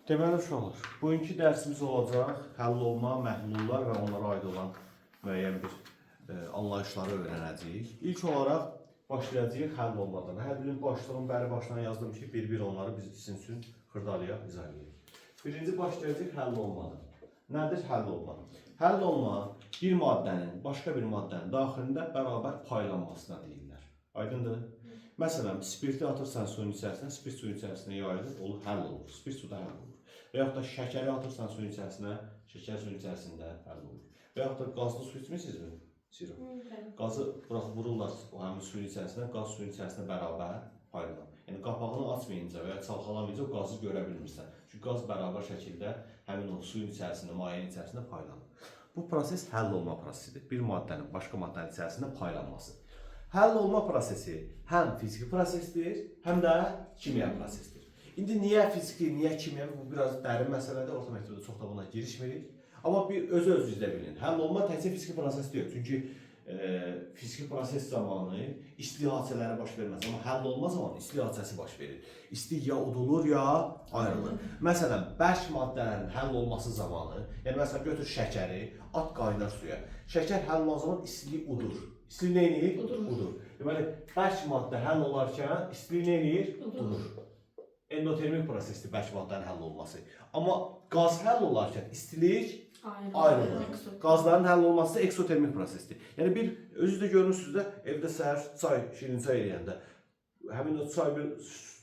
Deməli uşaqlar, bugünkü dərsimiz olacaq həll olma, məhlullar və onlara aid olan müəyyən bir anlayışları öyrənəcəyik. İlk olaraq başlayacağıq həll olmadan. Hər birinin başlığın bəri başdan yazdım ki, bir-bir onları biz sizin üçün xırdalayaq, izah edək. Birinci başlayacağıq həll olmadan. Nədir həll olma? Həll olma bir maddənin başqa bir maddənin daxilində bərabər paylanmasına deyirlər. Aydındır? Məsələn, spirti atırsan suyun içərisinə, spirt suyun içərisinə yayılır, olur, həll olur. Spirt suda həll olur. Və yaxud da şəkəri atırsan suyun içərisinə, şəkər suyun içərisində həll olur. Və yaxud da qazlı su içmisinizmi? Sirop. Qazı bırax vururlar o həmin suyun içərisinə, qaz suyun içərisinə bərabər paylanır. Yəni qapağını açmayınca və ya çalxalamayınca o qazı görə bilmirsən. Çünki qaz bərabər şəkildə həmin o suyun içərisində, mayenin içərisində paylanır. Bu proses həll olma prosesidir. Bir maddənin başqa maddənin içərisində paylanması. Həll olma prosesi həm fiziki prosesdir, həm də kimya prosesidir. İndi niyə fiziki, niyə kimyəvi bu biraz dərin məsələdir. Orta məktəbdə çox da buna girişmirik. Amma bir özü özünüzdə bilin. Həll olma təkcə fiziki proses deyil. Çünki fiziki proses zamanı isti hadisələri baş verməz, amma həll olma zamanı isti hadisəsi baş verir. İsti ya udulur, ya ayrılır. Məsələn, bərk maddələrin həll olması zamanı, yəni məsələn götür şəkəri, at qaynar suya. Şəkər həll olan zaman istilik udur. İstilik nə edir? Udur. Udur. Deməli, bərk maddə həll olarkən istilik nə edir? Udur. Udur. Endotermik prosesdir bərk maddənin həll olması. Amma qaz həll olarkən istilik ayrılır. Qazların həll olması eksotermik prosesdir. Yəni bir özünüz də görmüsünüz də evdə səhər çay, şirin çay eləyəndə həmin o çay bir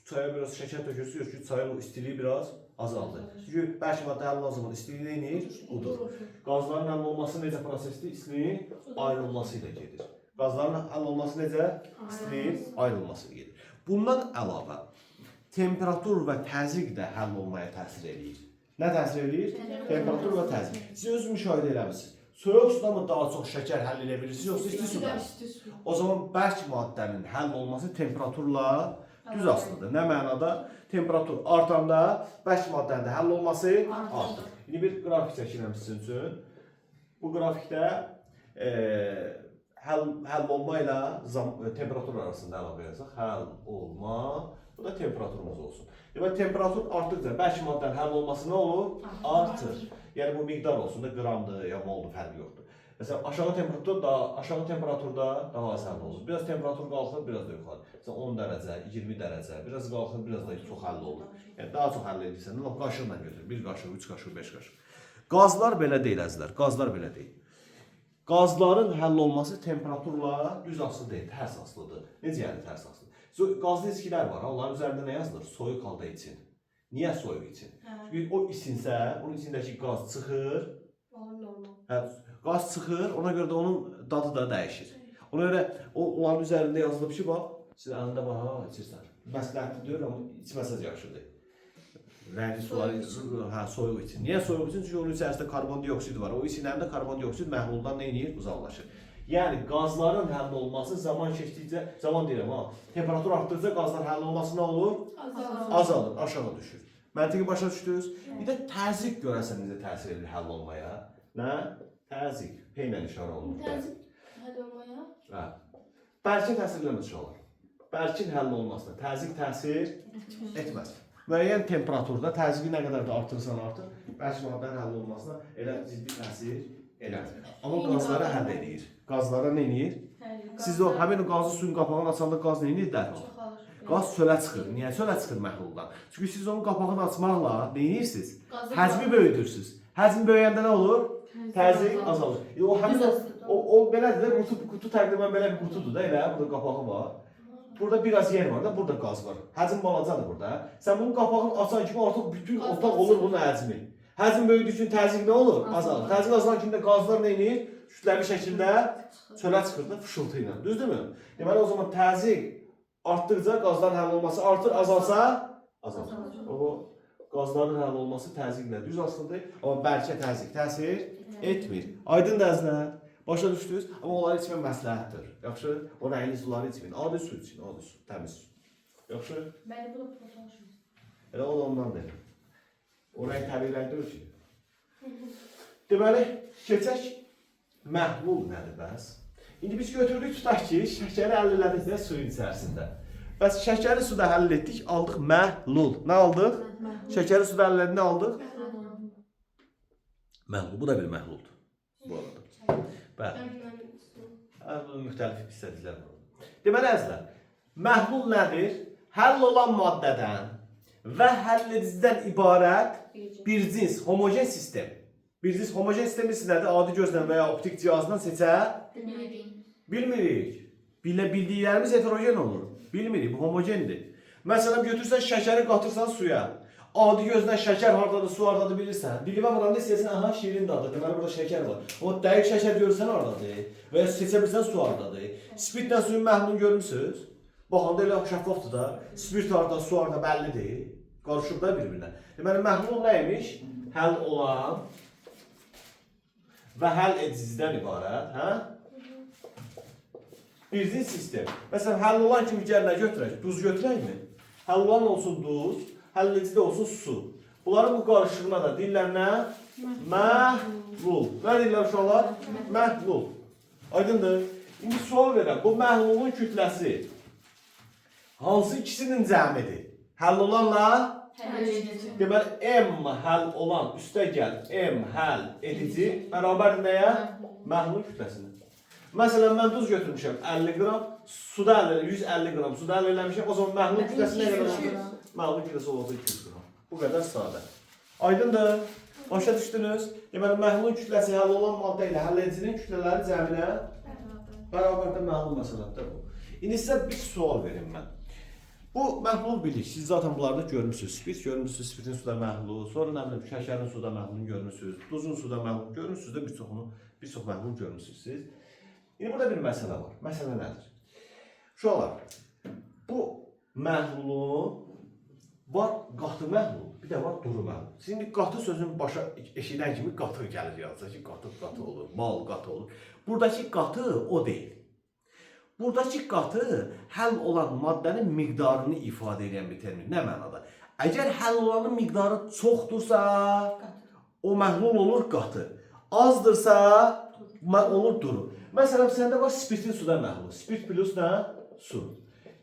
çaya biraz şəkər tökürsünüz ki, çayın o istiliyi biraz azaldır. Çünki bərk maddə həll olan zaman istilik nə edir? Udur. Qazların həll olması necə prosesdir? İstiliyin ayrılması ilə gedir. Qazların həll olması necə? İstiliyin ayrılması ilə gedir. Bundan əlavə temperatur və təzyiq də həll olmaya təsir eləyir. Nə təsir eləyir? Temperatur və təzyiq. Siz özünüz müşahidə eləmisiniz. Soyuq suda mı daha çox şəkər həll edə bilirsiniz, yoxsa isti suda? İsti su. O zaman bərk maddənin həll olması temperaturla düz asılıdır. Nə mənada? Temperatur artanda bərk maddənin də həll olması Artır. artır. İndi bir qrafik çəkirəm sizin üçün. Bu qrafikdə həll olma ilə temperatur arasında əlaqə yazaq. Həll olma, bu da temperaturumuz olsun. Deməli temperatur artdıqca bərk maddənin həll olması nə olur? Artır. Yəni bu miqdar olsun da qramdır ya moldur, fərqi yoxdur. Məsələn, aşağı temperaturda daha az həll olunur. Biraz temperatur qalxır, biraz da yuxarı. Məsələn, 10 dərəcə, 20 dərəcə, biraz qalxır, biraz da çox həll olunur. Yəni daha çox həll edirsən, lap qaşıqla götür. 1 qaşıq, 3 qaşıq, 5 qaşıq. Qazlar belə deyil əzizlər, qazlar belə deyil. Qazların həll olması temperaturla düz asılı deyil, tərs asılıdır. Necə yəni tərs asılı? Qazlı içkilər var, ha, onların üzərində nə yazılır? Soyuq halda için. Niyə soyuq için? Çünki o isinsə, onun içindəki qaz çıxır, Olur normal. hə, qaz çıxır, ona görə də onun dadı da dəyişir. Ona görə onların üzərində yazılıb ki, bax, sizin əlində var, ha, içirsən. Məsləhətli deyil, amma içməsəz yaxşıdır. Rəngli suları, hə, soyuq için. Niyə soyuq için? Çünki onun içərisində karbondioksid var. O isinəndə karbondioksid məhluldan nə edir? Uzaqlaşır. Yəni qazların həll olması zaman keçdikcə, zaman deyirəm ha, temperatur artdıqca qazların həll olması nə olur? Azalır. Azalır, aşağı düşür. Məntiqi başa düşdünüz? Bir də təzyiq görəsən necə təsir edir həll olmaya? Nə? Təzyiq. P ilə işarə olunur. Təzyiq həll olmaya. Hə. Bərkin təsir eləməz uşaqlar. Bərkin həll olmasına təzyiq təsir etməz. Müəyyən temperaturda təzyiqi nə qədər də artırırsan artır, bərk maddənin həll olmasına elə ciddi təsir eləmir. Amma qazlara həll eləyir. Qazlara nə eləyir? Siz o həmin o qazlı suyun qapağını açanda qaz nə eləyir dərhal? Çoxalır. Qaz çölə çıxır. Niyə çölə çıxır məhluldan? Çünki siz onun qapağını açmaqla nə edirsiniz? Həcmi böyüdürsüz. Həcm böyüyəndə nə olur? Təzyiq azalır. O həmin o belədir də qutu təqribən belə bir qutudur da elə burada qapağı var. Burada biraz yer var da, burada qaz var. Həcm balacadır burada. Sən bunun qapağını açan kimi artıq bütün Qaz otaq olur bunun həcmi. Həcm böyüdüyü üçün təzyiq nə olur? Azalır. Təzyiq azalan kimi də qazlar nə edir? Kütləvi şəkildə çölə çıxır da fışıltı ilə. Düzdürmü? Deməli o zaman təzyiq artdıqca qazların həll olması artır, azalsa azalır. O qazların həll olması təzyiqlə düz asılıdır, amma bərkə təzyiq təsir etmir. Aydın əzizlər? Başa düşdünüz? Amma onları içmək məsləhətdir. Yaxşı? O rəngli suları içməyin. Adi su için, adi su, təmiz su. Yaxşı? Bəli, bu da potaş. Elə o da ondan deyil. O rəng təbii rəng deyil ki. Deməli, keçək məhlul nədir bəs? İndi biz götürdük, tutaq ki, şəkəri həll elədik də suyun içərisində. Bəs şəkəri suda həll etdik, aldıq məhlul. Nə aldıq? Şəkəri suda həll edəndə nə aldıq? Məhlul. Bu da bir məhluldur. Bu arada. Bəli. Bunun müxtəlif hissəciklər var. Deməli əzizlər, məhlul nədir? Həll olan maddədən və həll edicidən ibarət bir cins homogen sistem. Bir cins homogen sistem nədir? Adi gözlə və ya optik cihazla seçə bilmirik. Bilə bildiklərimiz heterogen olur. Bilmirik, bu homogendir. Məsələn, götürsən şəkəri qatırsan suya. Adi gözlə şəkər hardadır, su hardadır bilirsən. Dilimə vuranda istəyirsən, aha şirin dadı. Deməli burada şəkər var. O dəqiq şəkər görürsən hardadır və ya seçə bilirsən su hardadır. Spirtlə suyun məhlulunu görmüsüz? Baxanda elə şəffafdır da. Spirt harda, su harda bəllidir. Qarışıb da bir-birinə. Deməli məhlul nə imiş? Həll olan və həll edicidən ibarət, hə? Bir cins sistem. Məsələn, həll olan kimi gəl nə götürək? Duz götürəkmi? Həll olan olsun duz, həll edici də olsun su. Bunların bu qarışığına da deyirlər nə? Məhlul. Nə deyirlər uşaqlar? Məhlul. Aydındır? İndi sual verirəm. Bu məhlulun kütləsi hansı ikisinin cəmidir? Həll olanla? Deməli, M həll olan üstə gəl M həll edici bərabərdir nəyə? Məhlul kütləsinə. Məsələn, mən duz götürmüşəm 50 qram, suda 150 qram suda həll eləmişəm. O zaman məhlul kütləsi nə qədər olacaq? Məhlul kütləsi olacaq 200 qram. Bu qədər sadə. Aydındır? Başa düşdünüz? Deməli, məhlul kütləsi həll olan maddə ilə həll edicinin kütlələri cəminə bərabərdir məhlul məsələdir bu. İndi sizə bir sual verim mən. Bu məhlul bilik. Siz zaten bunları da görmüsünüz. Spirt görmüsünüz, spirtin suda məhlulu, sonra nə bilim şəkərin suda məhlulunu görmüsünüz, duzun suda məhlulunu görmüsünüz də bir çoxunu, bir çox məhlul görmüsünüz siz. İndi burada bir məsələ var. Məsələ nədir? Uşaqlar, bu məhlulun var qatı məhlul, bir də var duru məhlul. Şimdi qatı sözünün başa eşidən kimi qatı gəlir yadınıza ki, qatı qatı olur, mal qatı olur. Buradakı qatı o deyil. Buradakı qatı həll olan maddənin miqdarını ifadə edən bir termin. Nə mənada? Əgər həll olanın miqdarı çoxdursa, o məhlul olur qatı. Azdırsa, olur duru. Məsələn, səndə var spirtin suda məhlulu. Spirt plus nə? Su.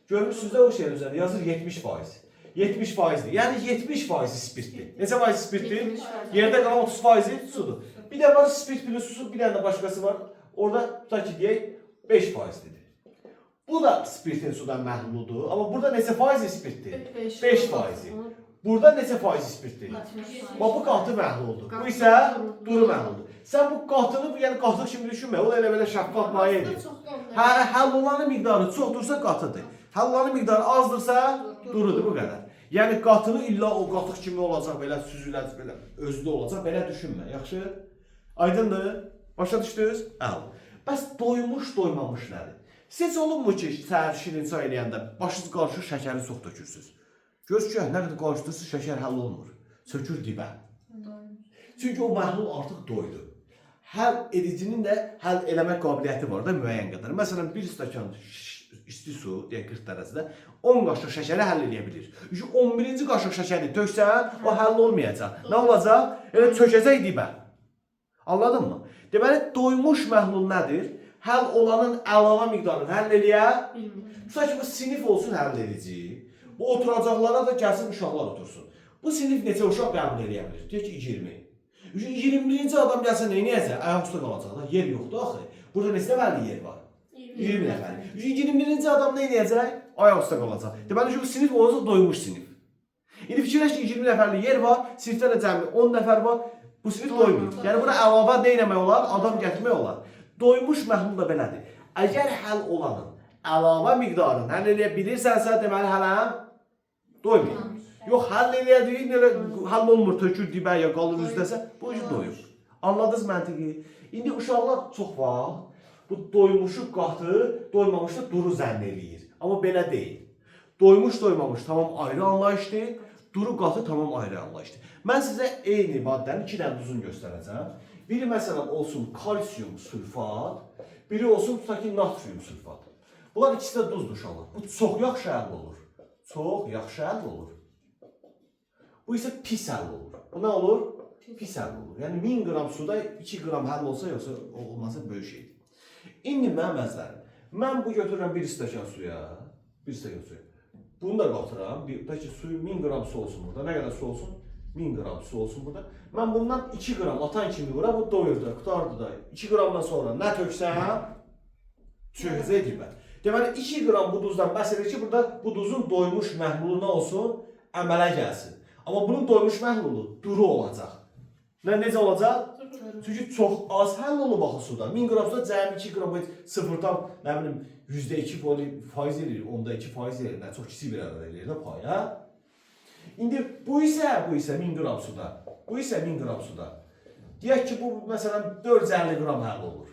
Görmüsünüz də o şeyin üzərində yazır 70%. 70%-dir. Yəni 70% spirtdir. Neçə faiz spirtdir? 70%. Yerdə qalan 30% sudur. Bir də var spirt plus su, bir dənə də başqası var. Orada tutaq ki, deyək 5% dedi. Bu da spirtin sudan məhluludur. Amma burada neçə faiz spirtdir? 5 faizi. Burada neçə faiz spirtdir? Bax bu qatı məhluldur. Bu isə duru məhluldur. Sən bu qatını, yəni qatı kimi düşünmə. O da elə belə şəffaf mayedir. Hə, həll olanın miqdarı çoxdursa qatıdır. Həll olanın miqdarı azdırsa durudur bu qədər. Yəni qatını illa o qatıq kimi olacaq, belə süzüləcək, belə özlü olacaq, belə düşünmə. Yaxşı? Aydındır? Başa düşdünüz? Əla. Bəs doymuş, doymamış nədir? Siz olunmur ki, səhər şirin çay eləyəndə başınız qarışır, şəkəri çox tökürsüz. Görürsüz ki, nə qədər qarışdırırsınız, şəkər həll olmur. Sökür dibə. Çünki o məhlul artıq doydu. Həll edicinin də həll eləmək qabiliyyəti var da müəyyən qədər. Məsələn, bir stəkan isti su, deyək 40 dərəcədə 10 qaşıq şəkəri həll eləyə bilir. Çünki 11-ci qaşıq şəkəri töksən, o həll olmayacaq. Nə olacaq? Elə çökəcək dibə. Anladın mı? Deməli, doymuş məhlul nədir? Həll olanın əlavə miqdarını həll eləyə Tutaq ki, bu sinif olsun həll edici. Bu oturacaqlara da gəlsin uşaqlar otursun. Bu sinif neçə uşaq qəbul eləyə bilir? Deyək ki, 20. 21-ci adam gəlsə nə edəcək? Ayaq üstə qalacaq da. Yer yoxdur axı. Burada neçə nəfərlik yer var? 20 nəfərlik. 21-ci adam nə edəcək? Ayaq üstə qalacaq. Deməli ki, bu sinif olacaq doymuş sinif. İndi fikirləş ki, 20 nəfərlik yer var, sinifdə də cəmi 10 nəfər var. Bu sinif doymayıb. Yəni bura əlavə nə etmək olar? Adam gətirmək olar. Doymuş məhlul da belədir. Əgər həll olanın əlavə miqdarını həll eləyə bilirsənsə, deməli hələm doymayıb. Yox, həll eləyədiyin elə həll olmur, tökür dibə ya qalır üzdəsə, bu iş doyub. Anladınız məntiqi? İndi uşaqlar çox vaxt bu doymuşu qatı, doymamışı duru zənn eləyir. Amma belə deyil. Doymuş doymamış tamam ayrı anlayışdır. Duru qatı tamam ayrı anlayışdır. Mən sizə eyni maddənin iki dənə duzunu göstərəcəm. Biri məsələn olsun kalsium sülfat, biri olsun tutaq ki natrium sülfat. Bunlar ikisi də duzdur uşaqlar. Bu çox yaxşı həll olur. Çox yaxşı həll olur. Bu isə pis həll olur. Bu nə olur? Pis həll olur. Yəni 1000 qram suda 2 qram həll olsa yoxsa olmasa böyük şeydir. İndi mənim əzizlərim, mən bu götürürəm bir stəkan suya, bir stəkan suya. Bunu da qatıram. Bir, tutaq ki, suyu 1000 qram su olsun burada. Nə qədər su olsun? 1000 qram su olsun burada. Mən bundan 2 qram atan kimi bura bu doyurdu, qurtardı da. 2 qramdan sonra nə töksəm çökəcək dibə. Deməli 2 qram bu duzdan bəs edir ki, burada bu duzun doymuş məhlulu nə olsun? Əmələ gəlsin. Amma bunun doymuş məhlulu duru olacaq. Necə olacaq? Çünki çox az həll olub axı suda. 1000 qram suda cəmi 2 qram heç sıfırdan nə bilim %2 faiz eləyir, 0.2 faiz eləyir. Nə çox kiçik bir ədəd eləyir də pay, hə? İndi bu isə 1000 qram suda. Bu isə 1000 qram suda. Deyək ki, bu məsələn 450 qram həll olur.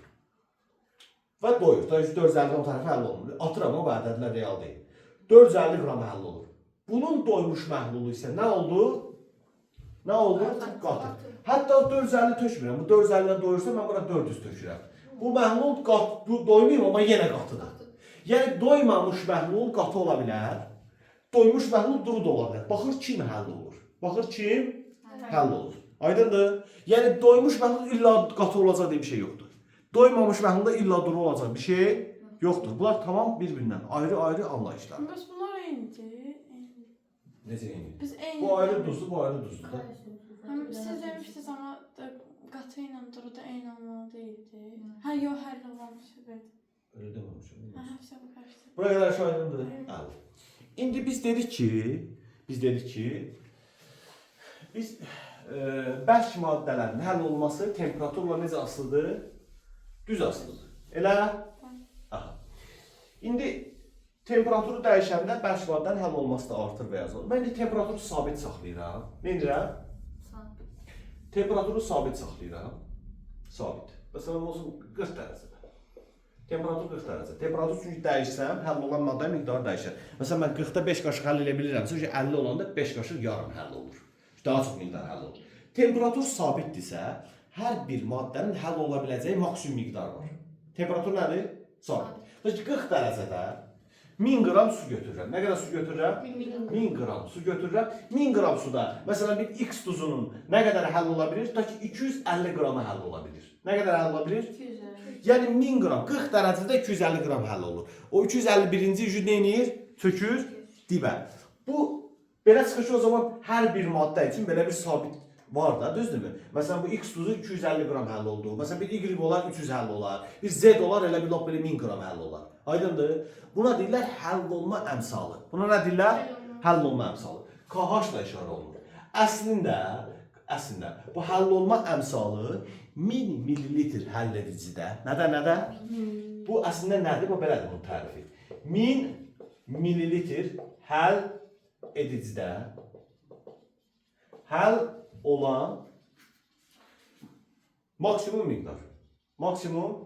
Və doyur. Da 450 qram tərəfi həll olunur. Atıram amma bu ədədlər real deyil. 450 qram həll olur. Bunun doymuş məhlulu isə nə oldu? Nə oldu? Qatı. Hətta 450 tökmürəm. Bu 450-dən doyursa mən bura 400 tökürəm. Bu məhlul doymayıb amma yenə qatıdır. Yəni doymamış məhlul qatı ola bilər. Doymuş məhlul duru da ola bilər. Baxır kim həll olur. Baxır kim həll olur. Aydındır? Yəni doymuş məhlul illa qatı olacaq deyə bir şey yoxdur. Doymamış məhlulda illa duru olacaq bir şey yoxdur. Bunlar tamam bir-birindən ayrı-ayrı anlayışlar. Bəs bunlar eynidir. Eyni. Necə eyni? Biz eyni. Bu ayrı duzlu, bu ayrı duzlu da. Həm siz demişdiniz amma qatı ilə duru da eyni olmalı deyildi. Hə, yox, həll olmamış verdi. Öyle deməmişəm. Hə, həbsə bu qarışdı. Buraya qədər şey aydındır. Əla. İndi biz dedik ki, biz bərk maddələrin həll olması temperaturla necə asılıdır? Düz asılıdır. Elə? Aha. İndi temperaturu dəyişəndə bərk maddənin həll olması da artır və ya azalır. Mən indi temperaturu sabit saxlayıram. Nə edirəm? Temperaturu sabit saxlayıram. Sabit. Məsələn olsun 40 dərəcədə. Temperatur 40 dərəcə. Temperatur çünki dəyişsəm, həll olan maddə miqdarı dəyişər. Məsələn mən 40-da 5 qaşıq həll eləyə bilirəmsə, çünki 50 olanda 5 qaşıq yarım həll olur. Daha çox miqdar həll olur. Temperatur sabitdirsə, hər bir maddənin həll ola biləcəyi maksimum miqdar var. Temperatur nədir? Sabit. Məsələn 40 dərəcədə 1000 qram su götürürəm. Nə qədər su götürürəm? 1000 qram su götürürəm. 1000 qram suda məsələn bir X duzunun nə qədər həll ola bilir? Tutaq ki 250 qramı həll ola bilir. Nə qədər həll ola bilir? 250. Yəni 1000 qram 40 dərəcədə 250 qram həll olur. O 251-ci jü nə eləyir? Tökür dibə. Bu belə çıxır ki, o zaman hər bir maddə üçün belə bir sabit var da, düzdürmü? Məsələn bu X duzu 250 qram həll oldu. Məsələn bir Y olar 300 həll olar. Bir Z olar elə bir lap belə 1000 qram həll olar. Aydındır? Buna deyirlər həll olma əmsalı. Buna nə deyirlər? Həll olma əmsalı. KH ilə işarə olunur. Əslində bu həll olma əmsalı 1000 millilitr həll edicidə. Nədə? Bu əslində nədir? Bu belədir bunun tərifi. 1000 millilitr həll edicidə həll olan maksimum miqdar. Maksimum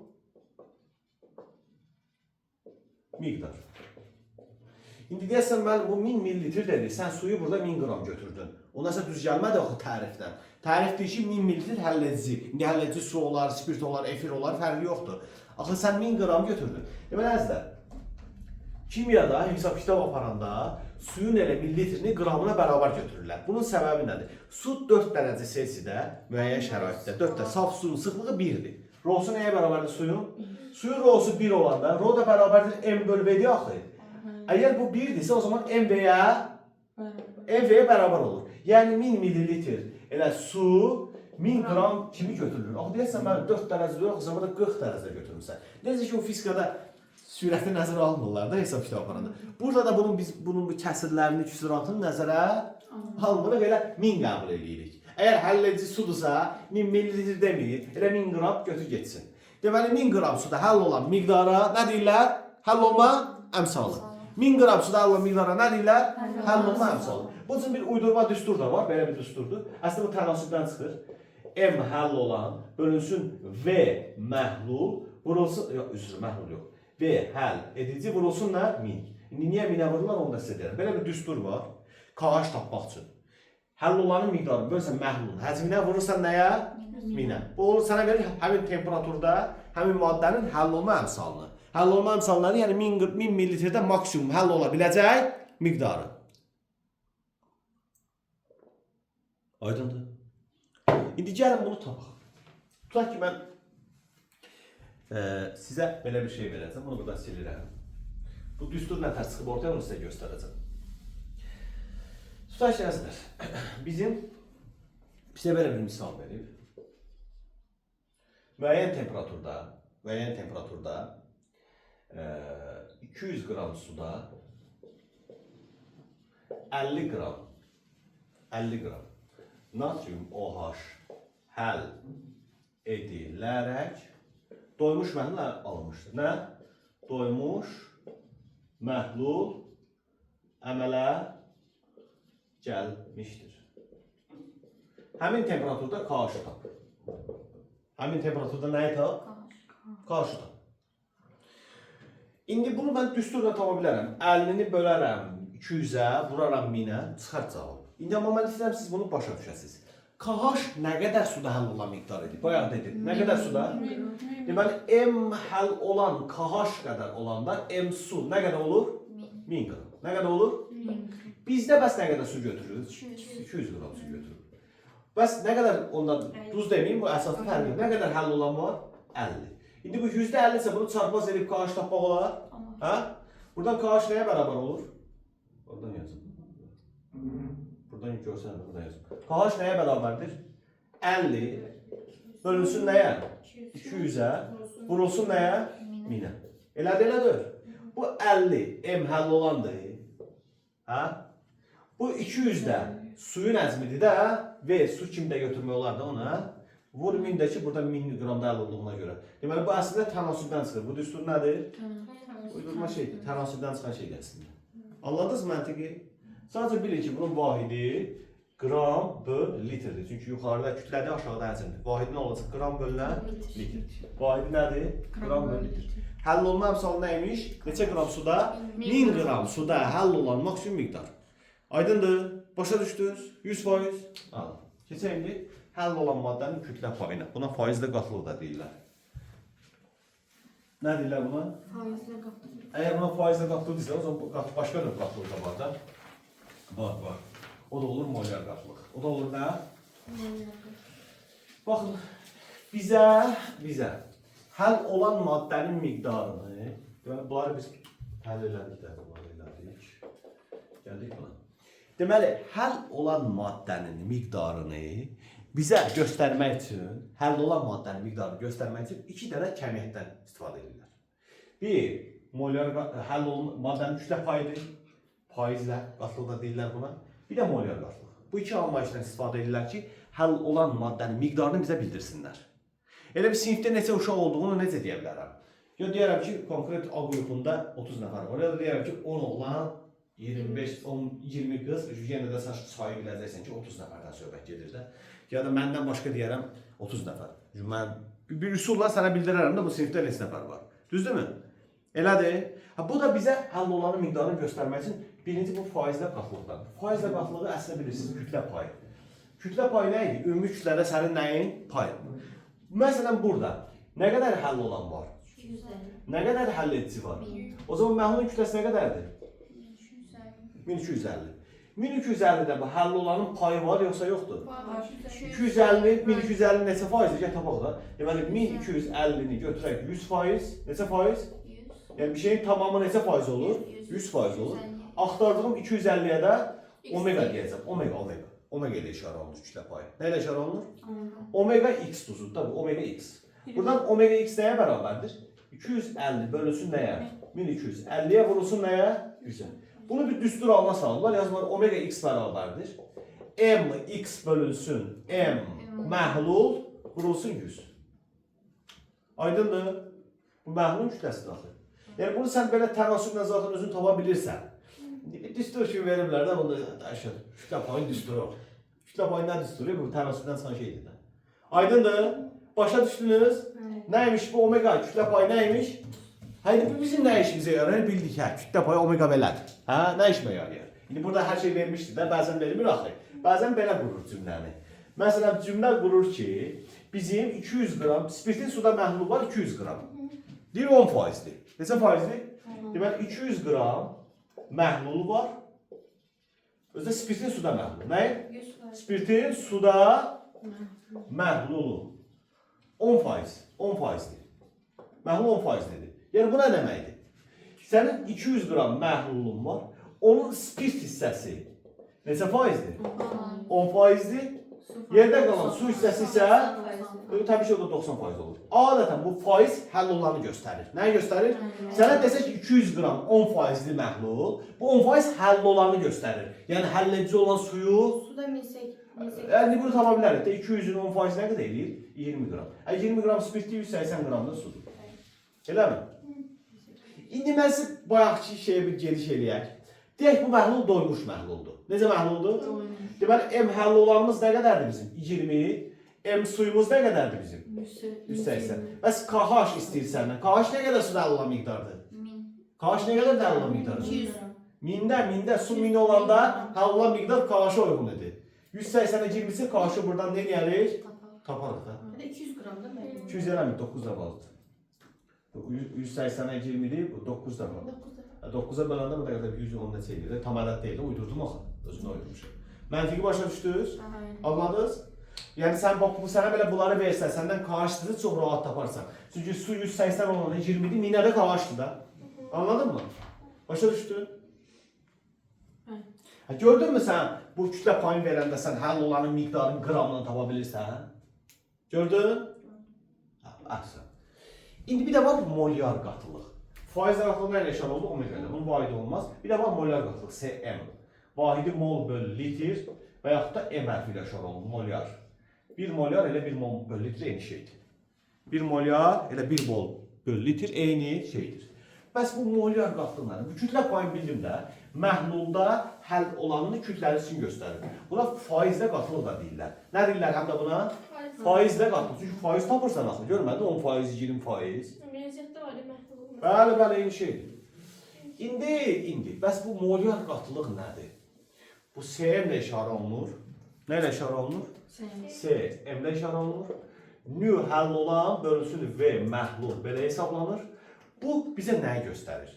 miqdar. İndi deyəsən mən bu 1000 millilitr dedi. Sən suyu burada 1000 qram götürdün. Ona sə düz gəlmədi axı tərifdən. Tərif deyir ki 1000 millilitr həll edici. İndi həll edici su olar, spirt olar, efir olar, fərqi yoxdur. Axı sən 1000 qram götürdün. Deməli əzizlər, kimyada hesab kitab aparanda suyun elə millilitrini qramına bərabər götürürlər. Bunun səbəbi nədir? Su 4 dərəcə Selsidə müəyyən şəraitdə 4 də saf suyun sıxlığı 1-dir. Rosu nəyə bərabərdir suyun? Suyun rosu 1 olanda ro da bərabərdir M bölü V-dir axı. Əgər bu 1-dirsə o zaman MV-yə MV-yə bərabər olur. Yəni 1000 millilitr elə su 1000 qram kimi götürülür. Axı deyəsən mən 4 dərəcə deyil, axı sən burada 40 dərəcə götürmüsən. Necə ki o fizikada sürəti nəzərə almırlar da hesab kitab aparanda. Burada da bunun biz bunun bu kəsirlərini, küsuratını nəzərə almırıq, elə 1000 qəbul eləyirik. Əgər həll edici sudursa, 1000 millilitr demir, elə 1000 qram götür getsin. Deməli 1000 qram suda həll olan miqdara nə deyirlər? Həll olma əmsalı. 1000 qram suda həll olan miqdara nə deyirlər? Həll olma əmsalı. Bu üçün bir uydurma düstur da var, belə bir düsturdur. Əslində bu tənasübdən çıxır. M həll olan bölünsün V məhlul vurulsun, yox, üzr, məhlul yox. V həll edici vurulsun nə? 1000. İndi niyə 1000-ə vururlar onu da sizə deyirəm. Belə bir düstur var. KH tapmaq üçün. Həll olanın miqdarını bölsən məhlulun həcminə vurursan nəyə? 1000-ə. Bu olur sənə verir həmin temperaturda həmin maddənin həll olma əmsalını. Həll olma əmsalları yəni 1000 millilitrdə maksimum həll ola biləcək miqdarı. Aydındır? İndi gəlin bunu tapaq. Tutaq ki mən sizə belə bir şey verəcəm. Bunu buradan silirəm. Bu düstur nə tər çıxıb ortaya onu sizə göstərəcəm. Tutaq ki, əzizlər, bizə belə bir misal verib. Müəyyən temperaturda 200 qram suda 50 qram 50 qram natrium OH həll edilərək doymuş məhlul alınmışdır. Nə? Doymuş məhlul əmələ gəlmişdir. Həmin temperaturda KH tap. Həmin temperaturda nəyi tap? KH tap. İndi bunu mən düsturla tapa bilərəm. 50-ni bölərəm 200-ə, vuraram 1000-ə, çıxar cavab. İndi amma mən istəyirəm siz bunu başa düşəsiniz. KH nə qədər suda həll olan miqdar idi? Bayaq dedim. Nə qədər suda? Deməli M həll olan KH qədər olanda M su nə qədər olur? 1000 qram. Nə qədər olur? Bizdə bəs nə qədər su götürür? 200 qram su götürür. Bəs nə qədər ondan duz deməyim, bu əsaslı fərqi yox. Nə qədər həll olan var? 50. İndi bu %50 isə bunu çarpaz edib KH tapmaq olar? Hə? Buradan KH nəyə bərabər olur? Oradan yazın. Buradan görsənə də buradan yazın. KH nəyə bərabərdir? 50 bölünsün nəyə? 200-ə vurulsun nəyə? 1000-ə. Elədir, elədir. Bu 50 M həll olandır. Hə? Bu 200 də suyun həcmidir də. V su kimi də götürmək olar da ona. Vur 1000 də ki, burada 1000 qram da həll olduğuna görə. Deməli bu əslində tənasübdən çıxır. Bu düstur nədir? Uydurma şeydir. Tənasübdən çıxan şeydir əslində. Anladınız məntiqi? Sadəcə bilin ki, bunun vahidi qram böl litrdir. Çünki yuxarıda kütlədir, aşağıda həcmdir. Vahidi nə olacaq? Qram bölünən litr. Vahidi nədir? Qram böl litr. Həll olma əmsalı nə imiş? Neçə qram suda? 1000 qram suda həll olan maksimum miqdar. Aydındır? Başa düşdünüz? 100%? Al. Keçək indi həll olan maddənin kütlə payına. Buna faizlə qatlıq da deyirlər. Nə deyirlər buna? Faizlə qatlıq. Əgər buna faizlə qatlıq deyirsə, o zaman başqa növ qatlıq da var da. Var, var. O da olur molyar qatlıq. O da olur nə? Baxın, bizə həll olan maddənin miqdarını, deməli bunları biz həll elədik də, bunları elədik. Gəldik buna. Deməli, həll olan maddənin miqdarını bizə göstərmək üçün, həll olan maddənin miqdarını göstərmək üçün iki dənə kəmiyyətdən istifadə edirlər. Bir, molyar həll olan maddənin kütlə payıdır. Faizlə qatlıq da deyirlər buna. Bir də molyar qatlıq. Bu iki anlayışdan istifadə edirlər ki, həll olan maddənin miqdarını bizə bildirsinlər. Elə bir sinifdə neçə uşaq olduğunu necə deyə bilərəm? Ya deyərəm ki, konkret A qrupunda 30 nəfər var, ya da deyərəm ki, 10 oğlan, 25, 10, 20 qız, yenə də sən sayı biləcəksən ki, 30 nəfərdən söhbət gedir də. Ya da məndən başqa deyərəm 30 nəfər. Çünki mən bir üsulla sənə bildirərəm də bu sinifdə neçə nəfər var. Düzdürmü? Elədir. Ha, bu da bizə həll olanın miqdarını göstərmək üçün birinci bu faizlə qatlıqdan. Faizlə qatlığı əslində bilirsiniz kütlə payı. Kütlə payı nə idi? Ümumi kütlədə sənin nəyin payı? Məsələn burada nə qədər həll olan var? 250. Nə qədər həll edici var? O zaman məhlulun kütləsi nə qədərdir? 1250. 1250. 1250-də bu həll olanın payı var yoxsa yoxdur? Var. 250, 1250 neçə faizdir? Gəl tapaq da. Deməli 1250-ni götürək 100 faiz. Neçə faiz? 100. Yəni bir şeyin tamamı neçə faiz olur? 100 faiz olur. Axtardığım 250-yə də omega deyəcəm. Omega, omega. Omega ilə işarə olunur kütlə payı. Nə ilə işarə olunur? Omega x duzudur da bu omega x. Buradan omega x nəyə bərabərdir? 250 bölünsün nəyə? 1250-yə vurulsun nəyə? 100-ə. Bunu bir düstur alma salırlar. Yazmalı omega x bərabərdir. M x bölünsün m məhlul vurulsun 100. Aydındır? Bu məhlulun kütləsidir axı. Yəni bunu sən belə tənasüblə zaten özün tapa bilirsən. Bir düstur kimi veriblər də bunda aşağı kütlə payın düsturu. Kütlə payı nə düsturu? Bu tənasübdən çıxan şeydir də. Aydındır? Başa düşdünüz? Nəymiş bu omega kütlə payı nəymiş? Hə indi bu bizim nə işimizə yarar? Bildik hə, kütlə payı omega belədir. Hə, nə işimə yarayır? İndi burada hər şey vermişdi də, bəzən vermir axı. Bəzən belə qurur cümləni. Məsələn, cümlə qurur ki, bizim 200 qram spirtin suda məhlulu var 200 qram. Deyir 10 faizdir. Neçə faizdir? Deməli 200 qram məhlulu var. Özü də spirtin suda məhlulu. Nə? 100 faiz. Spirtin suda məhlulu 10 faiz, 10 faizdir. Məhlul 10 faiz dedi. Yəni bu nə deməkdir? Sənin 200 qram məhlulun var. Onun spirt hissəsi Neçə faizdir? 10 faizdir. Yerdə qalan su hissəsi isə təbii ki, o da 90% olur. Adətən bu faiz həll olanı göstərir. Nəyi göstərir? Sənə desək ki, 200 qram 10 faizli məhlul, bu 10% həll olanı göstərir. Yəni həll edici olan suyu. Suda 1800. Yəni bunu tapa bilərik də 200-ün 10% nə qədər eləyir? 20 qram. 20 qram spirtli 180 qram da sudur. Eləmi? İndi mən sizə bayaqki şeyə bir gediş eləyək. Deyək bu məhlul doymuş məhluldur. Necə məhluldur? Deməli M həll olanımız nə qədərdir bizim? 20. M suyumuz nə qədərdir bizim? 180. Bəs KH istəyir səndən. KH nə qədər suda həll olan miqdardır? KH nə qədər də həll olan miqdardır? 200. Mində su 1000 olanda həll olan miqdar KH-a uyğun idi. 180-ə 20-si KH-ı buradan nə eləyərik? Taparıq da. 200 qram da məhlul. 200 eləmir, 9 dəfə azdır. 180-ə 20-dir, bu 9 dəfə. 9 dəfə. 9-a böləndə bu qədər 110 neçə eləyir. Tam ədəd deyil, uydurdum axı. Özümə uydurmuşam. Məntiqi başa düşdünüz? Anladınız? Yəni sən bax bu sənə belə bunları versə, səndən KH-ını çox rahat taparsan. Çünki su 180 olanda 20-dir, minə də KH-dır da. Anladın mı? Başa düşdün? Bəli. Ha, gördünmü sən bu kütlə payını verəndə sən həll olanın miqdarını qramla tapa bilirsən? Gördün? Ha, əhsən. İndi bir də var molyar qatılıq. Faiz qatılıq nə ilə işarə olunur? Omega ilə. Bunun vahidi olmaz. Bir də var molyar qatılıq, SM. Vahidi mol bölü litr və yaxud da M hərfi ilə işarə olunur, molyar. 1 molyar elə 1 mol bölü litr eyni şeydir. 1 molyar elə 1 mol bölü litr eyni şeydir. Bəs bu molyar qatılıq nədir? Bu kütlə payını bildim də, məhlulda həll olanını kütləlisini göstərir. Buna faizlə qatılıq da deyirlər. Nə deyirlər həm də buna? Faizlə qatılıq. Çünki faiz tapırsan axı, görmədin 10%, 20%. Riyaziyyatda var ya məhlul. Bəli, bəli, eyni şeydir. İndi, bəs bu molyar qatılıq nədir? Bu SM ilə işarə olunur. Nə ilə işarə olunur? S, M ilə işarə olunur. Nü həll olan bölünsün V məhlul belə hesablanır. Bu bizə nəyi göstərir?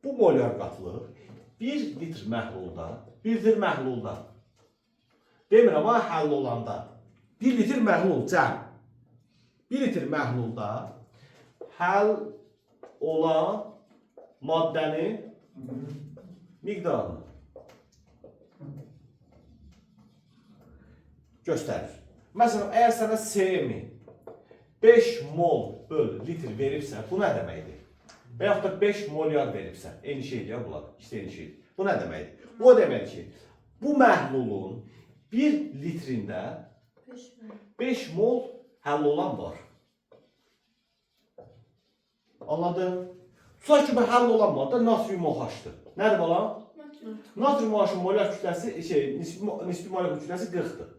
Bu molyar qatılıq 1 litr məhlulda, 1 litr məhlulda demirəm ha həll olanda 1 litr məhlul cəm 1 litr məhlulda həll olan maddənin miqdarını göstərir. Məsələn, əgər sənə SM 5 mol böl litr veribsə, bu nə deməkdir? Və yaxud da 5 molyar veribsə, eyni şeydir ya bunlar, ikisi eyni şeydir. Bu nə deməkdir? Bu o deməkdir ki, bu məhlulun 1 litrində 5 mol həll olan var. Anladın? Tutaq ki, bu həll olan maddə natrium OH-dır. Nədir balam? Natrium OH-ın molyar kütləsi, nisbi molekul kütləsi 40-dır.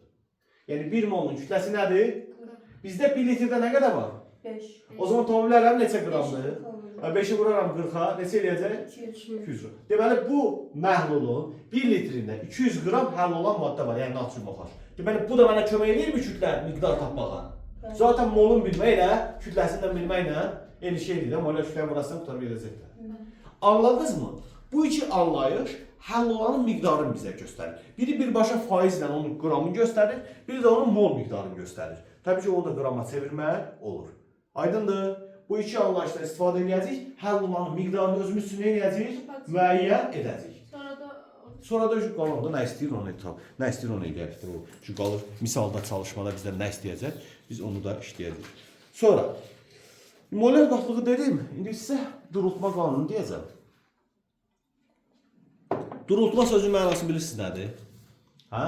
Yəni 1 molun kütləsi nədir? Bizdə 1 litrdə nə qədər var? 5. O zaman tapa bilərəm neçə qramdır? 5-i vuraram 40-a, neçə eləyəcək? 200. 200 qram. Deməli bu məhlulun 1 litrində 200 qram həll olan maddə var, yəni natrium OH. Deməli bu da mənə kömək eləyirmi kütlə miqdar tapmağa? Zaten molun bilməklə, kütləsini də bilməklə eyni şeydir də, molyar kütlənin burasını qurtarıb gedəcək də. Anladınız mı? Bu iki anlayış həll olanın miqdarını bizə göstərir. Biri birbaşa faizlə onun qramını göstərir, biri də onun mol miqdarını göstərir. Təbii ki, onu da qrama çevirmək olur. Aydındır? Bu iki anlayışdan istifadə edəcəyik. Həll olanın miqdarını özümüz üçün nə edəcəyik? Müəyyən edəcəyik. Sonra da Sonra da şu qalanda nə istəyir onu tap. Nə istəyir onu eləyər. O şu qalır misalda çalışmada bizdən nə istəyəcək, biz onu da işləyəcəyik. Sonra molyar qatlığı dedim. İndi sizə durultma qanunu deyəcəm. Durultma sözünün mənasını bilirsiniz nədir? Hə?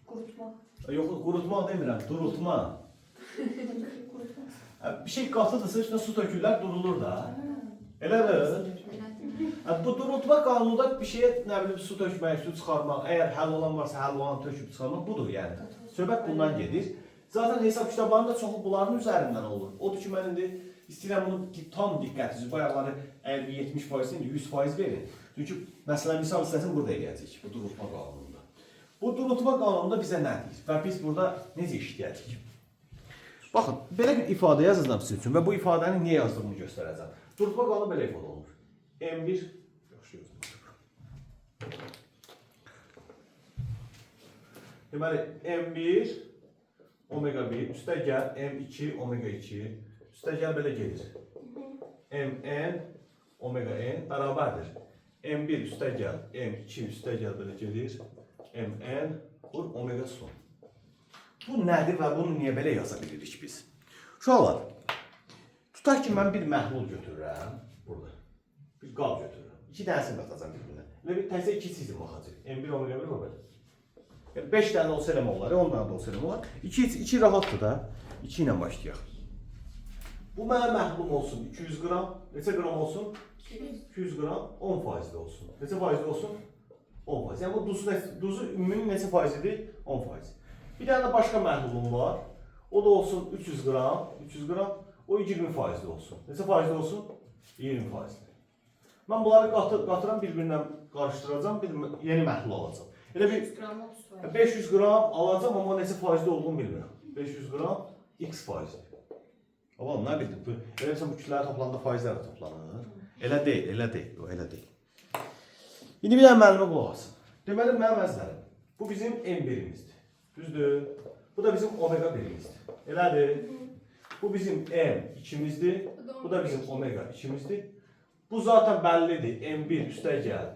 qurutmaq. Yox, qurutmaq demirəm, durultma. Qurutmaq. Bir şey qatıdırsa üstünə su tökürlər, durulur da. Elədir? Hə, bu durultma qanunu da bir şeyə nə bilim su tökmək, su çıxarmaq, əgər həll olan varsa həll olanı töküb çıxarmaq budur yəni. Söhbət bundan gedir. Zaten hesab kitablarında çoxu bunların üzərindən olur. Odur ki, mən indi istəyirəm bunu tam diqqətinizi bayaqları əgər bir 70% indi 100% verin. Çünki məsələn misal hissəsini burada eləyəcəyik bu durultma qanununda. Bu durultma qanununda bizə nə deyir və biz burada necə işləyəcəyik? Baxın, belə bir ifadə yazacağam sizin üçün və bu ifadəni niyə yazdığımı göstərəcəm. Durultma qanunu belə ifadə olunur. M1 yaxşı yazım. Deməli M1 omega 1 üstə gəl M2 omega 2 üstə gəl belə gedir. Mn omega n bərabərdir. M1 üstə gəl M2 üstə gəl belə gedir. Mn vur omega son. Bu nədir və bunu niyə belə yaza bilirik biz? Uşaqlar, tutaq ki, mən bir məhlul götürürəm burada. Bir qab götürürəm. İki dənəsini qatacağam bir-birinə. Elə bir təkcə iki çizim baxacaq. M1 omega 1 o belə. Yəni 5 dənə olsa eləmək olar, 10 dənə də olsa eləmək olar. 2 2 rahatdır da. 2 ilə başlayaq. Bu mənə məhlum olsun 200 qram. Neçə qram olsun? 200 qram 10 faizli olsun. Neçə faizli olsun? 10 faiz. Yəni bu duzu ümumi neçə faizidir? 10 faiz. Bir dənə də başqa məhlulum var. O da olsun 300 qram, 300 qram. O 20 faizli olsun. Neçə faizli olsun? 20 faizli. Mən bunları qatıram, bir-birinə qarışdıracağam, bir yeni məhlul alacağam. Elə bir 500 qram 30 faiz. 500 qram alacağam, amma neçə faizli olduğunu bilmirəm. 500 qram x faizli. Amma nə bildim, bu, elə bilsən bu kütlələr toplananda faizlər də toplanır. Elə deyil, elə deyil, o elə deyil. İndi bir dənə müəllimə qulaq asın. Deməli, mənim əzizlərim, bu bizim M1-imizdir. Düzdür? Bu da bizim omega 1-imizdir. Elədir? Bu bizim M2-mizdir. Bu da bizim omega 2-mizdir. Bu zaten bəllidir. M1 üstə gəl.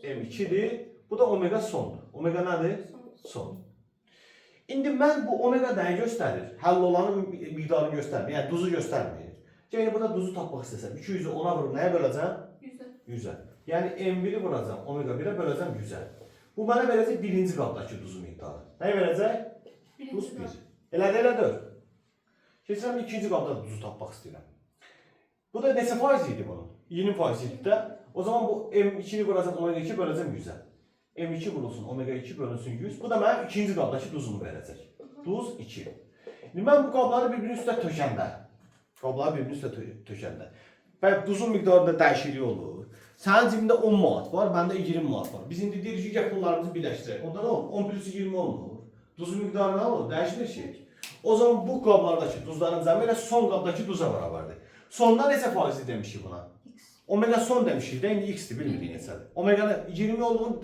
M2-dir. Bu da omega sondur. Omega nədir? Son. İndi mən bu omega nəyi göstərir? Həll olanın miqdarını göstərmir. Yəni duzu göstərmir. Yəni burada duzu tapmaq istəsəm 200-ü 10-a vurub nəyə böləcəm? 100-ə. 100-ə. Yəni M1-i vuracağam, omega 1-ə böləcəm 100-ə. Bu mənə verəcək birinci qabdakı duzun miqdarı. Nəyi verəcək? Duz 1. Elədir, elədir. Keçirəm ikinci qabda da duzu tapmaq istəyirəm. Bu da neçə faiz idi bunun? 20 faiz idi də. O zaman bu M2-ni vuracağam, omega 2 böləcəm 100-ə. M2 vurulsun, omega 2 bölünsün 100. Bu da mənim ikinci qabdakı duzumu verəcək. Duz 2. İndi mən bu qabları bir-birinin üstə tökəndə, bəli, duzun miqdarında dəyişiklik olur. Sənin cibində 10 manat var, məndə 20 manat var. Biz indi deyirik ki, gəl pullarımızı birləşdirək. Onda nə olur? 10 plus 20 olmur. Duzun miqdarı nə olur? Dəyişmir ki. O zaman bu qablardakı duzların cəmi elə son qabdakı duza bərabərdir. Sonda neçə faizli demişik buna? X. Omega son demişik də, indi x-dir, bilmirik neçədir. Omega 20 olduğunu...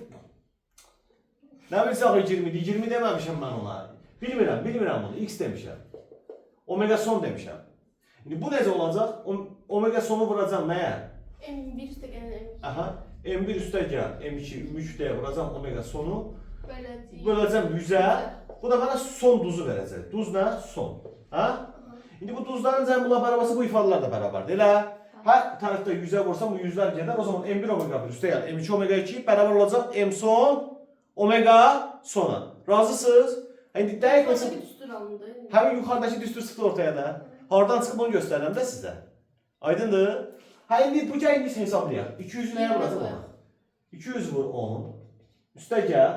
Nə bilirsən axı 20-dir? 20 deməmişəm mən ona. Bilmirəm, bilmirəm bunu. X demişəm. Omega son demişəm. İndi bu necə olacaq? Omega sonu vuracam nəyə? M1 üstə gələn M2. Aha. M1 üstə gəl, M2, M3 deyə vuracam omega sonu. Böləcəyik. Böləcəm 100-ə. Bu da mənə son duzu verəcək. Duz nə? Son. Hə? İndi bu duzların cəmi bunlar bərabərsə bu ifadələr də bərabərdir. Elə? Hər tərəfdə 100-ə vursam bu 100-lər gedər. O zaman M1 omega 1 üstə gəl, M2 omega 2 bərabər olacaq M son omega sona. Razısınız? İndi dəqiq məsəl Yuxarıdakı düstur alındı. həmin yuxarıdakı düstur çıxdı ortaya da. Hardan çıxıb onu göstərirəm də sizə. Aydındır? Hə indi bu gəl indi hesablayaq. 200-ü nəyə vuracaq ona? 200 vur 10. Üstə gəl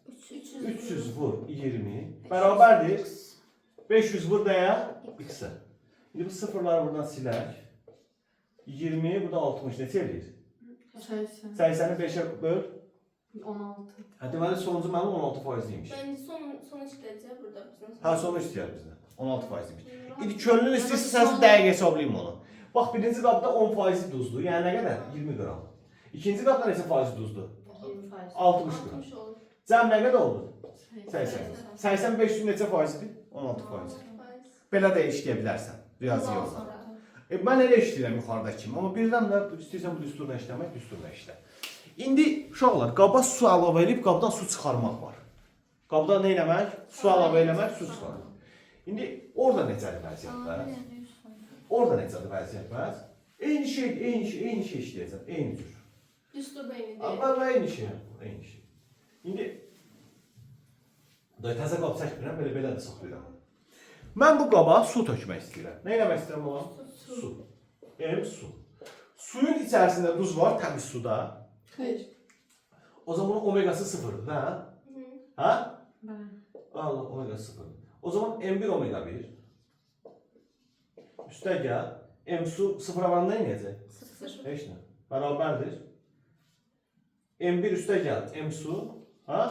300. 300 vur 20 bərabərdir 500 vur nəyə? X-ə. İndi bu sıfırları buradan silək. 20, bu da 60 neçə eləyir? 80. 80-i 5-ə böl. 16. Hə, deməli sonuncu mənim 16 faizliymiş. Bəndi son işləyəcək burada bizdən. Hə, sonu istəyər bizdən. 16 faizliymiş. İndi könlün istəyirsə sən dəqiq hesablayım onu. Bax, birinci qabda 10 faizli duzdur. Yəni nə qədər? 20 qram. İkinci qabda neçə faiz duzdur? 20 faiz. 60 qram. 60 olur. Cəm nə qədər oldu? 80. 80. 85 neçə faizdir? 16 faiz. Faiz. Belə də işləyə bilərsən riyazi yolla. Mən elə işləyirəm yuxarıdakı kimi, amma birdən də istəyirsən bu düsturla işləmək, düsturla işlə. İndi uşaqlar, qaba su əlavə edib qabdan su çıxarmaq var. Qabdan nə eləmək? Su əlavə eləmək, su çıxarmaq. İndi orada necədir vəziyyət bəs? Orada necədir vəziyyət bəs? Eyni şey, eyni şey, eyni şey işləyəcəm, eyni cür. Düstur da eyni deyil. Amma eyni şey, eyni şey. İndi da təzə qab çəkmirəm, belə-belə də saxlayıram. Mən bu qaba su tökmək istəyirəm. Nə eləmək istəyirəm ona? Su. M su. Suyun içərisində duz var, təmiz suda. Xeyr. O zaman bunun omegası sıfırdır, hə? Hı. Hə? Bəli. Allah, omega sıfırdır. O zaman M1 omega 1. Üstə gəl. M su sıfıra varanda nə eləyəcək? 0. Heç nə. Bərabərdir. M1 üstə gəl. M su. Hə?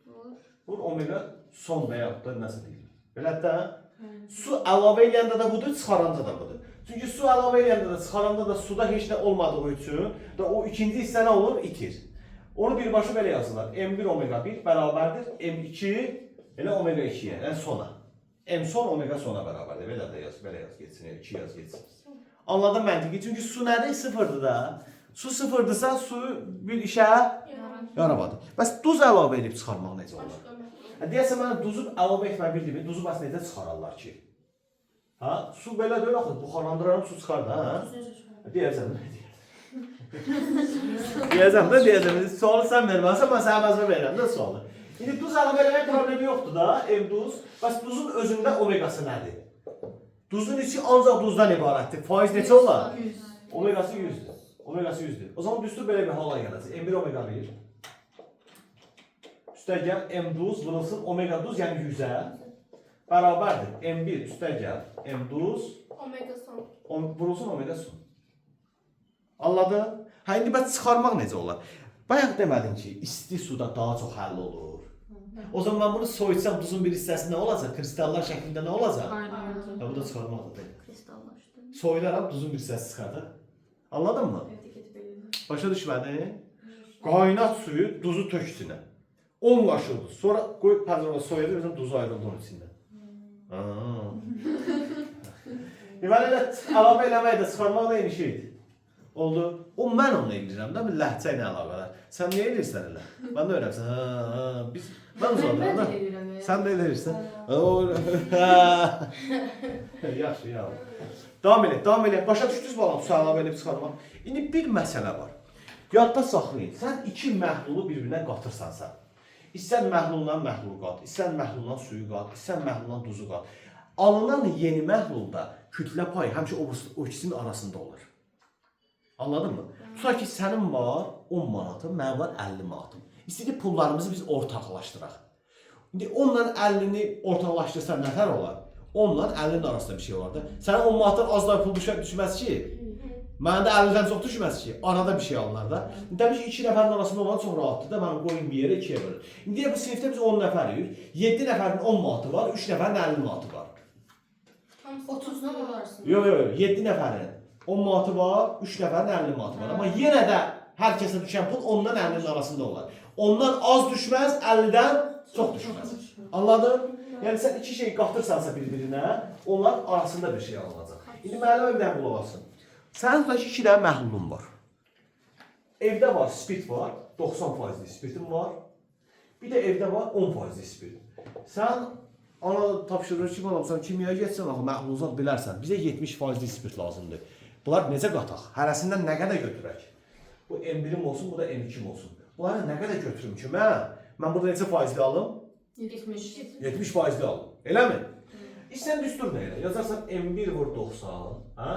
Vur. Vur omega son və yaxud da nəsə deyilir. Belə də Bəli. su əlavə eləyəndə də budur, çıxaranda da budur. Çünki su əlavə eləyəndə də, çıxaranda da suda heç nə olmadığı üçün də o ikinci hissə nə olur? İtir. Onu birbaşa belə yazırlar. M1 omega 1 bərabərdir M2 elə omega 2-yə, yəni sona. M son omega sona bərabərdir. Belə də yaz, belə yaz getsin, 2 yaz getsin. Anladın məntiqi? Çünki su nədir? Sıfırdır da. Su sıfırdırsa su bir işə Yaramaz. Yaramadı. Bəs duz əlavə edib çıxarmaq necə olar? Başqa məhlul. Hə, deyəsən mən duzu əlavə etməyi bildiyimi, duzu bəs necə çıxararlar ki? Ha? Su belə deyil axı, buxarlandıraram su çıxar da, hə? Deyəcəm də. Deyəcəm də, deyəcəm. Sualı sən verməlisən, mən sənə əvəzimə verirəm də sualı. İndi duz əlavə eləmək problemi yoxdur da, ev duz. Bəs duzun özündə omeqası nədir? Duzun içi ancaq duzdan ibarətdir. Faiz neçə olar? 100. Omeqası 100-dür. Omeqası 100-dür. O zaman düstur belə bir hala gələcək. M1 omega 1. Üstə gəl M duz vurulsun omega duz, yəni 100-ə. Bərabərdir. M1 üstə gəl M duz Omega son. Vurulsun omega son. Anladın? Hə indi bəs çıxarmaq necə olar? Bayaq demədin ki, isti suda daha çox həll olur. O zaman mən bunu soyutsam duzun bir hissəsi nə olacaq? Kristallar şəklində nə olacaq? Ayrılacaq. Ha, bu da çıxarmaqdır. Kristallaşdı. Soyudaram duzun bir hissəsi çıxar da. Anladın mı? Etiket belirli. Başa düşmədin? Qaynat suyu, duzu tök içinə. 10 qaşıq duz. Sonra qoy pəncərə soyudur, özün duzu ayrıldı onun içindən. Deməli elə əlavə eləmək də çıxarmaq da eyni şeydir. Oldu. O mən onu eləyirəm də, bir ləhcə ilə əlaqədar. Sən niyə eləyirsən elə? Mən də öyrəmsən. Hə, hə, biz mən uzadıram da. eləyirəm. Sən də eləyirsən. O, Yaxşı, yaxşı. Davam elə, davam elə. Başa düşdünüz balam, su əlavə edib çıxarmaq. İndi bir məsələ var. Yadda saxlayın. Sən iki məhlulu bir-birinə qatırsansa, istər məhlulla məhlulu qat, istər məhlulla suyu qat, istər məhlulla duzu qat. Alınan yeni məhlulda kütlə payı həmişə o ikisinin arasında olur. Anladın mı? Tutaq ki, sənin var 10 manatın, mənim var 50 manatım. İstədik pullarımızı biz ortaqlaşdıraq. İndi 10 ilə 50-ni ortaqlaşdırsan nətər olar? 10 ilə 50-nin arasında bir şey olar da. Sənə 10 manatdan az daha pul düşər, düşməz ki. Mənə də 50-dən çox düşməz ki. Arada bir şey alınar da. İndi təbii ki, 2 nəfərin arasında olan çox rahatdır da. Mən qoyum bir yerə 2-yə bölür. İndi deyək bu sinifdə biz 10 nəfərik. 7 nəfərin 10 manatı var, 3 nəfərin 50 manatı var. 30'dan olarsın. Yox, yox, yox, 7 nəfərin 10 manatı var, 3 nəfərin 50 manatı var. Amma yenə də hər kəsə düşən pul 10-dan 50-nin arasında olar. Ondan az düşməz, 50-dən çox düşməz. Anladın? Yəni sən iki şey qatırsansa bir-birinə, onların arasında bir şey alınacaq. İndi müəllimə bir dənə qulaq asın. Sənin tutaq ki, 2 dənə məhlulun var. Evdə var, spirt var, 90 faizli spirtin var. Bir də evdə var 10 faizli spirt. Sən ana tapşırır ki, balam sən kimyaya getsən axı məhlul zad bilərsən. Bizə 70 faizli spirt lazımdır. Bunlar necə qataq? Hərəsindən nə qədər götürək? Bu M1-im olsun, bu da M2-m olsun. Bunları nə qədər götürüm ki, mən? Mən burada neçə faizli alım? 70. 70 faizli alım. Eləmi? İstən düstur nə elə? Yazarsan M1 vur 90, hə?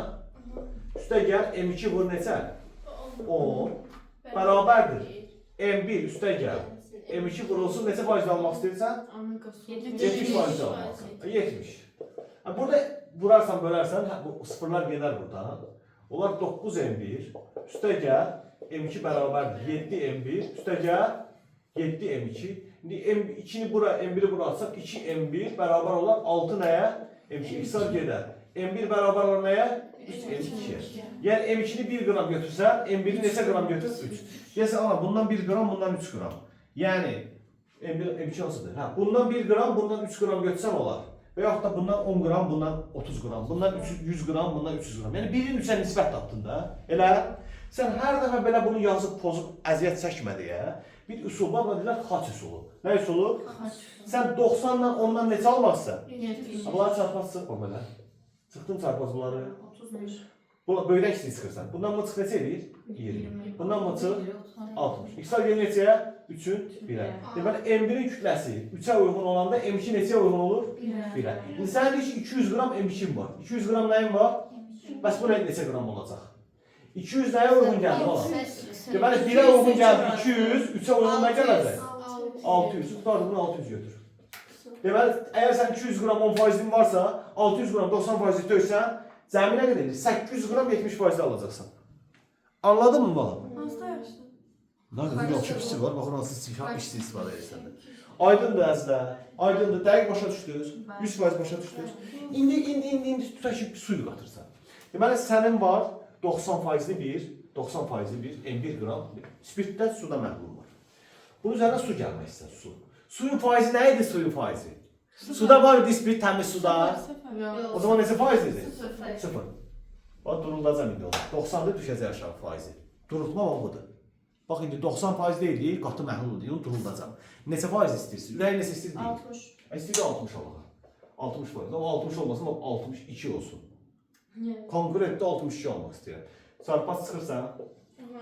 Üstə gəl M2 vur neçə? 10 bərabərdir. M1 üstə gəl. M2 vurulsun neçə faizli almaq istəyirsən? Omega su. 70 faizli almaq. 70. Ha, burada vurarsan, bölərsən, hə, bu sıfırlar gedər buradan. Onlar 9 M1 üstə gəl M2 bərabərdir 7 M1 üstə gəl 7 M2. İndi M2-ni bura, M1-i bura atsaq 2 M1 bərabər olar 6 nəyə? M2 ixtisar gedər. M1 bərabər olar nəyə? 3 M2-yə. Yəni M2-ni 1 qram götürsən, M1-i neçə qram götür? 3. Deyəsən, ana bundan 1 qram, bundan 3 qram. Yəni M1 M2 hansıdır? Hə, bundan 1 qram, bundan 3 qram götürsən olar. Və yaxud da bundan 10 qram, bundan 30 qram, bundan 100 qram, bundan 300 qram. Yəni birin 3-ə nisbət tapdın da. Elə sən hər dəfə belə bunu yazıb pozub əziyyət çəkmə deyə bir üsul var, buna deyirlər xaç üsulu. Nə üsulu? Sən 90 ilə 10-dan neçə almaqsan? 70. Ha, Bunları çarpaz çıxma belə. Çıxdın çarpaz bunları. 31. Bu böyüdən kiçik çıxırsan. Bundan mı çıx neçə eləyir? 20. Bundan mı çıx? 60. İxtisar gedir neçəyə? 3-ün 1-ə. Deməli M1-in kütləsi 3-ə uyğun olanda M2 neçəyə uyğun olur? 1-ə. İndi sənin deyir ki 200 qram M2-in var. 200 qram nəyin var? Bəs bu neçə qram olacaq? 200 nəyə uyğun gəldi bala? Deməli 1-ə uyğun gəldi 200, 3-ə uyğun nə gələcək? 600. Qurtardı bunu 600 götür. Deməli, əgər sən 200 qram 10 faizlin varsa, 600 qram 90 faizli töksən, cəmi nə qədər eləyir? 800 qram 70 faizli alacaqsan. Anladın mı balam? Hansı da yaxşı? Nə qədər yaxşı pisi var, baxın hansı isti istifadə edirsən də. Aydındır əzizlər. Aydındır. Dəqiq başa düşdünüz? 100% başa düşdünüz? İndi indi indi indi tutaq ki, suyu qatırsan. Deməli sənin var 90 faizli bir, 90 faizli bir M1 qram spirtdə suda məhlul var. Bunun üzərinə su gəlmək istər, su. Suyun faizi nə idi suyun faizi? Suda var idi spirt təmiz suda. Sıfır. O zaman neçə faiz idi? Sıfır. Bax duruldacam indi onu. 90-da düşəcək aşağı faizi. Durultma bax budur. Bax indi 90% deyil, qatı məhlul deyil, duruldacam. Neçə faiz istəyirsiniz? Ürəyin neçə istəyir deyin. 60. İstəyir 60 alaq. 60%. Amma 60 olmasın, o 62 olsun. Niyə? Konkretdə 62 almaq istəyirəm. Çarpaz çıxırsan,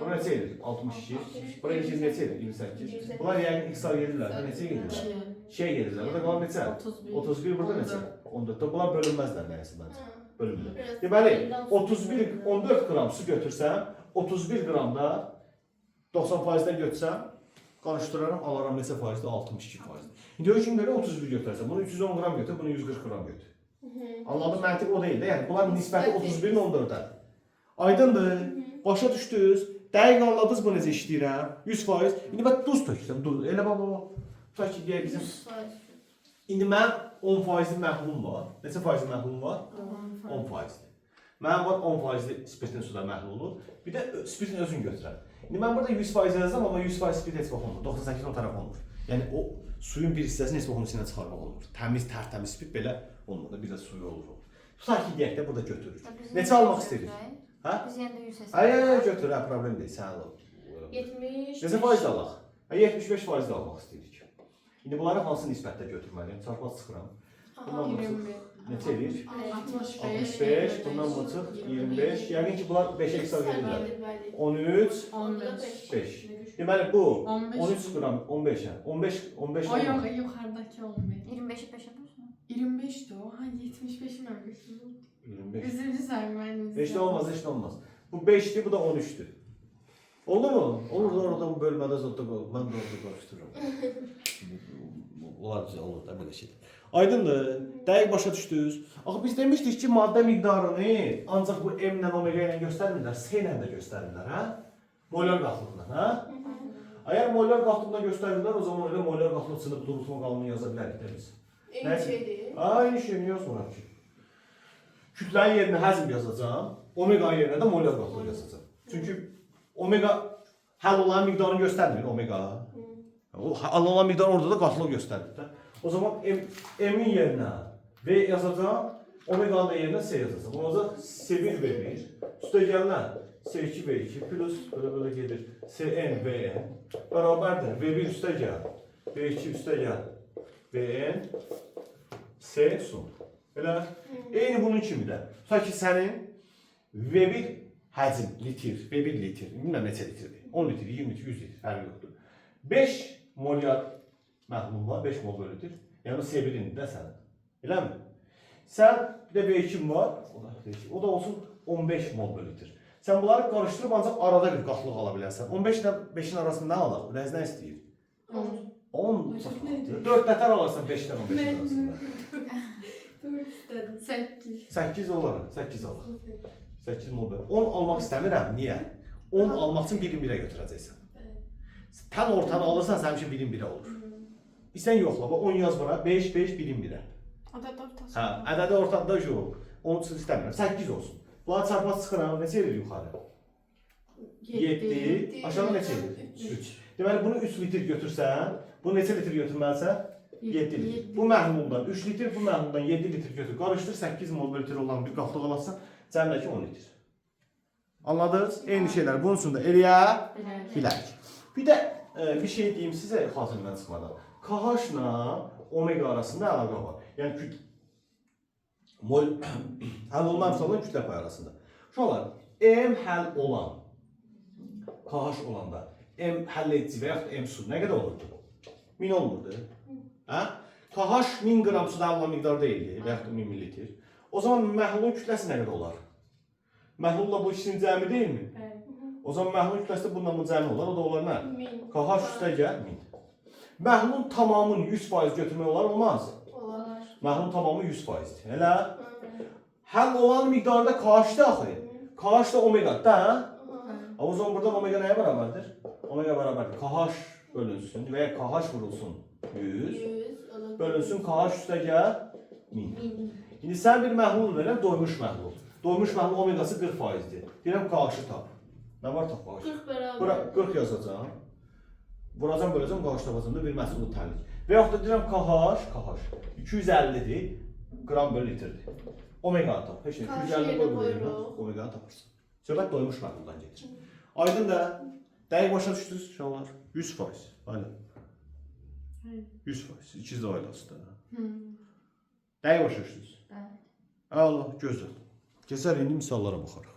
bura neçə edir? 62. Bura 2 neçə edir? 28. Bunlar yəqin x-lar gedirlər. Neçə gedirlər? 2-yə gedirlər. Burada qalan neçə? 31. 31 burada neçə? 14. Bunlar bölünməzlər nəyəsə məncə. Bölünmürlər. Biraz Deməli, elindən su 31 14 qram su götürsəm, 31 qram da 90%-dən götürsəm, qarışdıraram, alaram neçə faizdir? 62%. İndi hökm görə 31 götürərsən. Bunu 310 qram götür, bunu 140 qram götür. Anladın? Məntiq o deyil də. Yəni bunların nisbəti 31-in 14-ə. Aydındır? Başa düşdünüz? Dəqiq anladınız bu necə işləyirəm? 100%. İndi bax duz tökürəm, duz. Elə bax bax. Tutaq ki, deyək bizim 100%. İndi mənim 10%li məhlulum var. Neçə faizli məhlulum var? 10%. Mənim var 10%li spirtin suda məhlulu. Bir də spirtin özünü götürəm. İndi mən burada 100% yazacağam, amma 100% spirt heç vaxt olmur. 98 o tərəf olmur. Yəni o suyun bir hissəsini heç vaxt onun içindən çıxarmaq olmur. Təmiz, tərtəmiz spirt belə olmur da, bir də suyu olur. O. Tutaq ki, deyək də burada götürürük. Neçə almaq istəyirik? Hə? Biz yenə də 100 hesab. Ay, ay, ay, götür, hə, problem deyil, sən al. 70. Neçə faiz alaq? Hə, 75% almaq istəyirik. İndi bunları hansı nisbətdə götürməliyəm? Çarpaz çıxıram. Bundan bunu çıx. Neçə eləyir? 65. 65, bundan bunu çıx 25. Yəqin ki, bunlar 5-ə hesab edirlər. Bəli. 13, 15. 5. Deməli bu 15. 13 qram, 15, hə. 15, 15 O olmur. yox, yuxarıdakı 15. 25-i 5 yapıyorsun. 25-dir o. Ha 75-i mən götürdüm. 25. Üzücü sən mənim. 5 də olmaz, heç nə olmaz. Bu 5-dir, bu da 13-dür. Oldu mu? Olur da orada bu bölmədə zətdə qoy. Mən də orada qarışdırıram. Olar bizə olur da belə şey. Aydındır? Dəqiq başa düşdünüz? Axı biz demişdik ki, maddə miqdarını ancaq bu M ilə omega ilə göstərmirlər, S ilə də göstərirlər, hə? Molar qatlıqla, hə? Əgər molar qatlıqla göstərirlər, o zaman elə molar qatlıq içində bu durutma qanunu yaza bilərik də biz. Eyni Nəsə. şeydir. Aynı şeyini yazmıram ki. Kütlənin yerinə həzm yazacağam, omeqanın yerinə də molar qatlıq yazacağam. Çünki omega həll olan miqdarını göstərmir omega. O həll olan miqdar orada da qatlıq göstərir də. O zaman M-in yerinə V yazacağam, omeqanın da yerinə S yazacağam. Olacaq S1 V1, üstə gələn S2 V2 plus belə belə gedir. SN VN bərabərdir. V1 üstə gəl, V2 üstə gəl, VN S son. Elə eyni bunun kimi də. Tutaq ki, sənin V1 həcm litr, V1 litr, bilmirəm neçə litrdir. 10 litr, 20 litr, 100 litr fərqi yoxdur. 5 molyar məhlul var, 5 mol bölü litr. Yəni S1-indir də sənin. Eləmi? Sən bir də V2 var, o da V2, o da olsun 15 mol bölü litr. Sən bunları qarışdırıb ancaq arada bir qatlıq ala bilərsən. 15 ilə 5-in arasında nə alaq? Ürəyiz nə istəyir? 10. 10 Çox nədir? 4 nətər alarsan 5 ilə 15-in arasında. 4 istədim. 8. 8 olar, 8 alaq. 8 mol bölü. 10 almaq istəmirəm. Niyə? 10 almaq üçün 1-in 1-ə götürəcəksən. Tən ortanı alırsan, sənin üçün 1-in 1-ə olur. İstən yoxla, bax 10 yaz bura, 5 5 1-in 1-ə. Ədəd ortası. Hə, ədədi ortada yox. 10 üçün istəmirəm. 8 olsun. Bunları çarpaz çıxıram, neçə edir yuxarı? 7. Aşağı neçə edir? 3. Deməli bunu 3 litr götürsən, bunu neçə litr götürməlisən? 7 litr. Bu məhluldan 3 litr, bu məhluldan 7 litr götür. Qarışdır 8 mol bölü litr olan bir qatlıq alarsan, cəmlə ki 10 litr. Anladınız? Eyni şeylər bunun üçün də eləyə bilərik. Bir də bir şey deyim sizə xatirimdən çıxmadan. KH ilə omega arasında əlaqə var. Yəni mol həll olma əmsalının kütlə payı arasında. Uşaqlar, M həll olan KH olanda M həll edici və yaxud M su nə qədər olurdu? 1000 olmurdu. Hə? KH 1000 qram suda həll olan miqdar deyildi və yaxud da 1000 millilitr. O zaman məhlulun kütləsi nə qədər olar? Məhlulla bu ikisinin cəmi deyilmi? Bəli. O zaman məhlulun kütləsi də bununla bu cəmi olar. O da olar nə? 1000. KH üstə gəl 1000. Məhlulun tamamını 100% götürmək olar, olmaz? Olar. Məhlulun tamamı 100%-dir. Elə? Həll olan miqdarda KH-dır axı. KH da omega da, hə? O zaman buradan omega nəyə bərabərdir? Omega bərabərdir. KH bölünsün və ya KH vurulsun 100 100. bölünsün KH üstə gəl 1000. 1000. İndi sən bir məhlul verirəm, doymuş məhlul. Doymuş məhlul omegası 40%-dir. Deyirəm KH-ı tap. Nə var tap KH? 40 bərabər. Bura 40 yazacağam. Vuracam, böləcəm, KH tapacam da bir məhsulun tənlik. Və yaxud da deyirəm KH, KH 250-dir, qram bölü litrdir. Omega tap. Heç nə, KH 250 yerinə qoy buraya, qoyuruq. omega tapırsan. Söhbət doymuş məhluldan gedir. Aydın da Dəqiq başa düşdünüz uşaqlar? 100%. Aynen. Aynen. 100%. İkiz də ailəsi də. Hı. Dəqiq başa düşdünüz? Bəli. Əla, gözəl. Keçər indi misallara baxarıq.